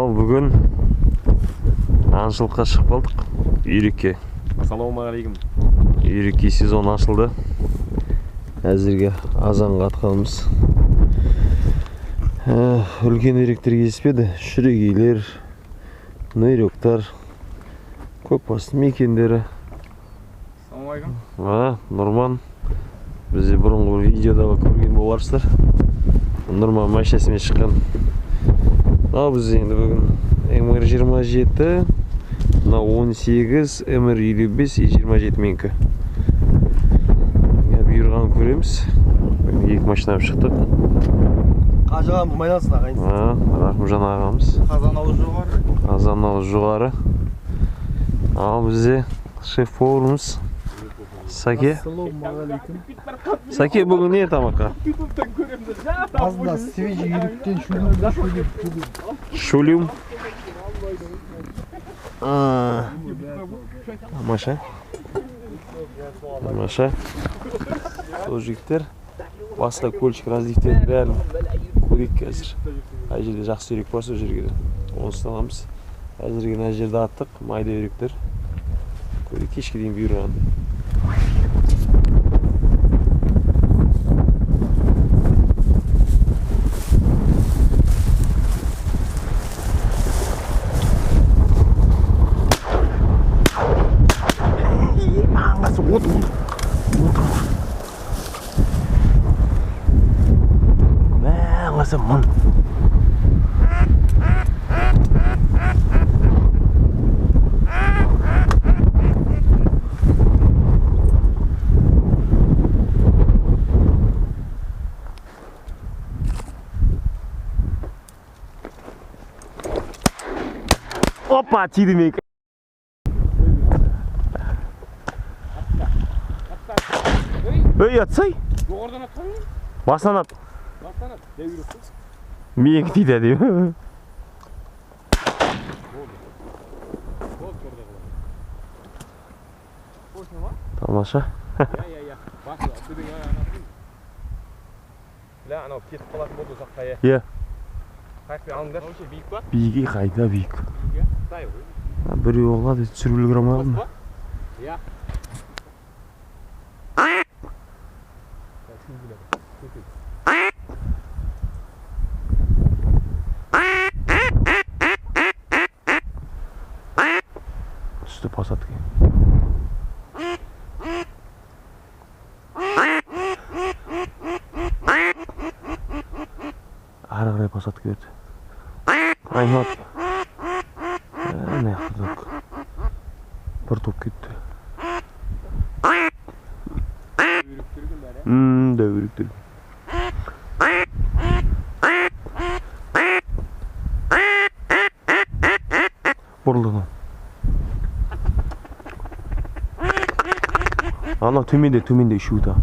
Ал бүгін аңшылыққа шығып қалдық. Үйрекке. Ассалаумағалейкум. Үйрекке сезон ашылды. Әзірге азанға атқанымыз. Үлкен үйректер кездеспеді. Шүрегейлер, нұйректар, көкбасты мекендері. Ассалаумағалейкум. Нұрман. Бізде бұрынғы бір видеода көрген боларсыздар. Нұрман машинасымен шыққан. Ал біз енді бүгін МР 27, мына 18, МР 55 и 27 менікі. Бұйырғанын көреміз. Бүгін екі машина алып шықтық. Қажыған майдансың ағайын. Рахымжан ағамыз. Қазан ауыз жоғары. Қазан ауыз жоғары. Ал бізде шеф поварымыз Сәке. Ассалаумағалейкум. Сәке, бүгін не тамаққа? Азында свежий үйректен шулюм. Шулюм. Тамаша. Тамаша. Сол жігіттер басқа көлшік разливтердің бәрін көрейік қазір. Қай жерде жақсы үйрек бар, сол жерге онысын аламыз. Әзірге мына жерде аттық, майда үйректер. Көрейік кешке дейін бұйырған. Опа, тиді менікі. Ей, атсай. Жоғарыдан атқан ба? Басынан ат. Басынан ат. Менікі тиді әдемі. Тамаша. Бля, анау кетіп қалатын болды ұзаққа, иә. Иә. Қайықпен алыңдар. Биік па? Биік, қайда биік. Біреу алады, түсіріп үлгере алмай қалдым. Иә. Түсті посадка. Ары қарай посадка берді. Айналады. Мына жақта бір топ кетті. Дәу үйректер. Бұрылды анау. Анау төменде, төменде үшеуі тағы.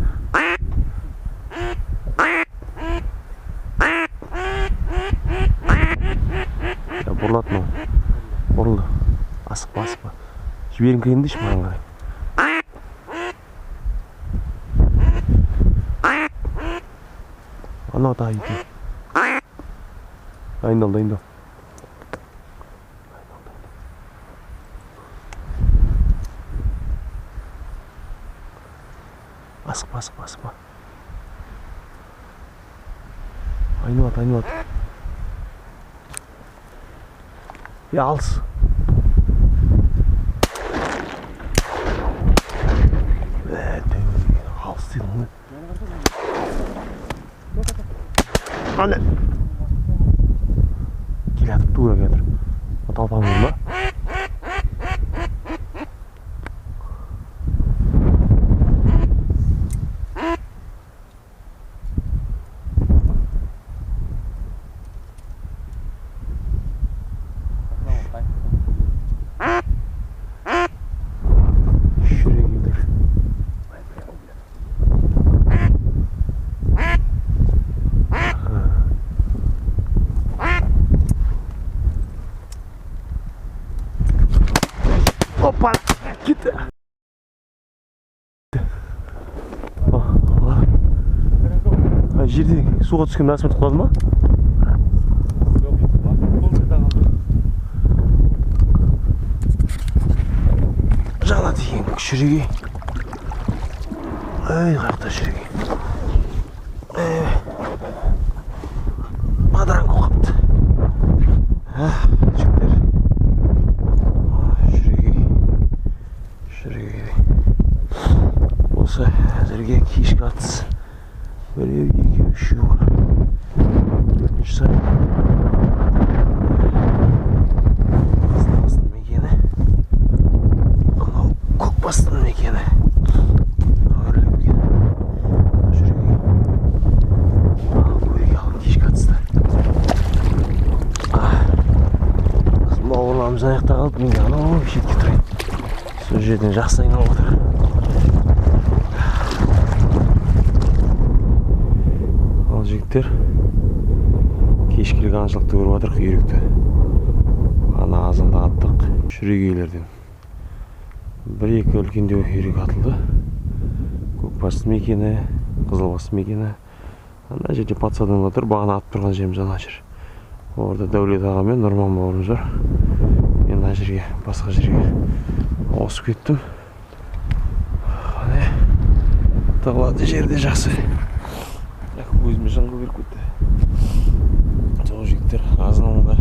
Бұрылады мынау. Бұрылды. Асықпа, асықпа. Жіберіңкіреңдеші маған қарай. Анау тағы екеу. Дайындал, дайындал. Асықпа, асықпа, асықпа. Айналады, айналады. Я алыс. Алыс дедім ғой. Ана. Келе жатыр, тура келе жатыр. Талпаң ба? Опа, кетті. Жерде суға түскен насморк құлады ма? Жоқ, Шүрегей. Ей, қаяқта шүрегей? Бадыраң қапты. Жігіттер. Шүрегей. Шүрегей. Осы әзірге кешкі атыс. Біреу, екеу, үшеу бар. Төртінші сай. Қызылбастың мекені. Анау көкбастың мекені. Өрлеу екен. Шүрегей. Көрейік ал кешкі атысты. Бауырларымыз аяқта қалып, мен анау шетке тұрайын. Сол жерден жақсы айналып отыр. Ал жігіттер, кешкілік аңшылықты көріп жатырық, үйректі. Ана азанда аттық шүрегейлерден. Бір-екі үлкендеу үйрек атылды. Көкбасты мекені, қызылбасты мекені. Ана жерде патшадан отыр, бағана атып тұрған жеріміз ана жер. Орда Дәулет аға мен Нұрман бауырымыз бар. Мен мына жерге, басқа жерге ауысып кеттім. Міне, тығылатын жер де жақсы. Өзіме жыңғыл беріп кетті. Сол жігіттер, азанында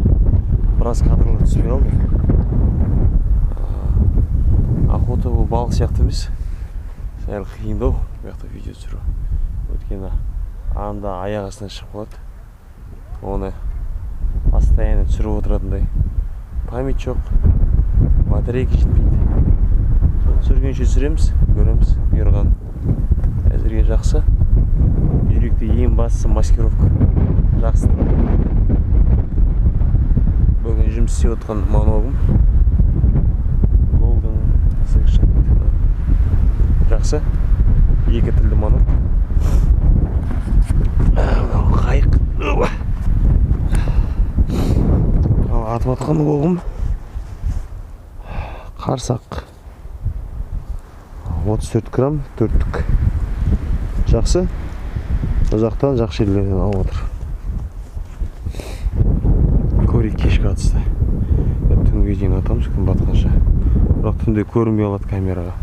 біраз кадрлар түспей қалды. Охота бұл балық сияқты емес. Сәл қиындау бұл жақта видео түсіру. Өйткені анда аяқ астынан шығып қалады. Оны постоянно түсіріп отыратындай память жоқ, батарейка жетпейді. Соны түсіргенше түсіреміз, көреміз, бұйырған. Әзірге жақсы. Үйректе ең бастысы маскировка. Жақсы. Бүгін жұмыс істеп отқан маногым Golden Section. Жақсы. Екі тілді манок. Қайық. Ал атып атқан оғым қарсақ. 34 грамм, төрттік. Жақсы. Ұзақтан жақсы жерлерден алып отыр. Көрейік кешкі атысты. Түнге дейін атамыз, күн батқанша. Бірақ түнде көрінбей қалады камераға.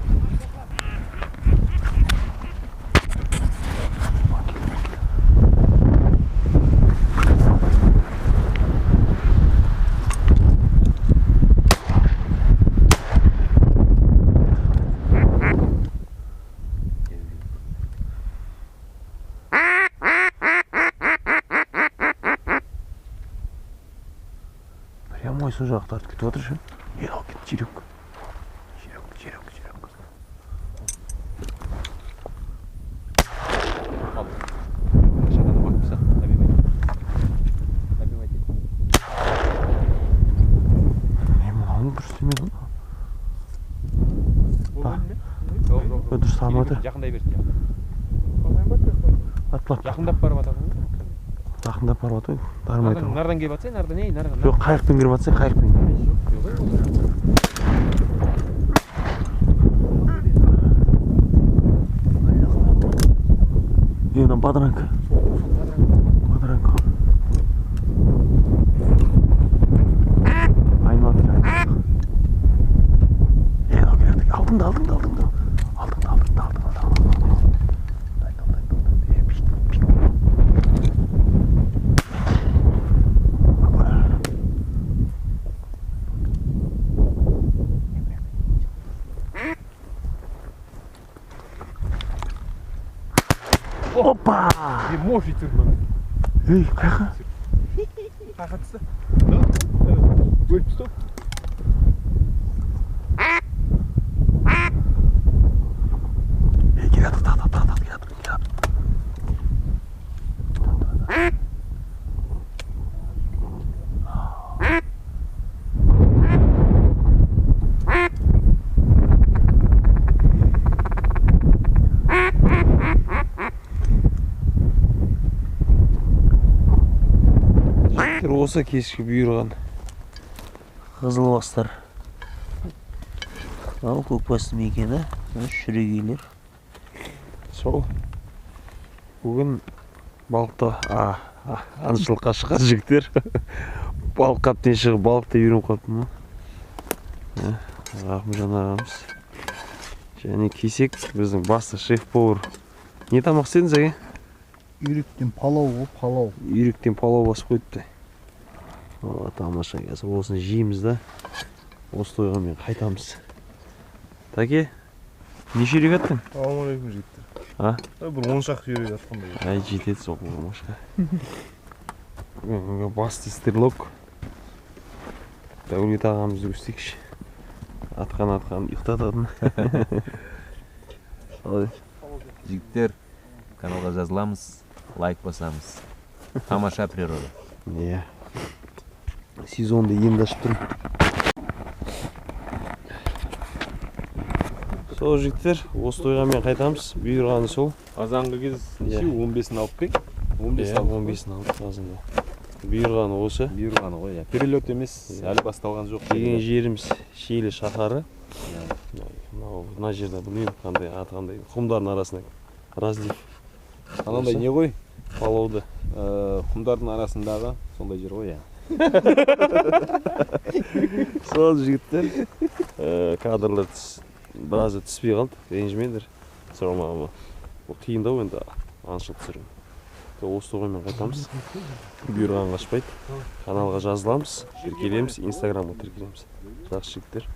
Прямой сол жақ тартып кетіп отыр ше. Е, алып кетті, жерек. Жерек, жерек, жерек. Не, мынауың дұрыс істемеді ғой. Дұрыс танып отыр. Жақындай берсін. Атлап. Жақындап барып атады. Жақындап барып атады. Дармай тұр. Нардан келіп атсай, нардан, ей, нардан. Жоқ, қайықпен кіріп атсай, қайықпен. Е, мынау бадыранка. Бадыранка. Айналып келеді. Е, мынау келеді. Алдыңда, алдыңда, алдыңда. Алдыңда, алдыңда, алдыңда, алдыңда. Е, биік, биік. Опа! Не можешь идти в момент. Ей, қаяққа? Қаяққа түсті? Өліп түсті. Ей, келе жатыр, тақ, тақ, тақ, келе жатыр, келе жатыр. Осы кешкі бұйырған қызылбастар. Ал көкбасты мекені, шүрегейлер. Сол бүгін балықта аңшылыққа шыққан жігіттер. Балық қаптен шығып балық деп үйреніп қалыппын. Рахымжан ағамыз Және кесек біздің басты шеф повар. Не тамақ істедіңіз, әке? Үйректен палау ғой, палау. Үйректен палау басып қойыпты. О, тамаша, қазір осыны жейміз да. Осы тойға мен қайтамыз. Тәке, неше үйрек аттың? Ассалаумағалейкум, жігіттер. А? Бір 10 шақты үйрек атқан ба? Ай, жетеді сол болмашқа. Бүгінгі басты стрелок Дәулет ағамызды көрсетейікші. Атқан ұйықтататын. Қалай? Жігіттер, каналға жазыламыз, лайк басамыз. Тамаша природа. Иә. Сезонды енді ашып тұрмын. Сол жігіттер, осы тойға мен қайтамыз. Бұйырғаны сол. Азанғы кез неше? 15-ін алып қой. 15-ін алдық азанда. Бұйырғаны осы. Бұйырғаны ғой, иә. Перелет емес, әлі басталған жоқ. Деген жеріміз Шиелі шаһары. Мына жерде білмеймін қандай аты қандай. Құмдардың арасында разлив. Анандай не ғой? Палауды. Құмдардың арасындағы сондай жер ғой, иә. Сол жігіттер, кадрлар біразы түспей қалды, ренжімеңдер. Сұрамағанға. Ол қиындау енді аңшылық түсіру. Осы тоғаймен қайтамыз. Бұйырған қашпайды. Каналға жазыламыз, тіркелеміз, Инстаграмға тіркелеміз. Жақсы жігіттер.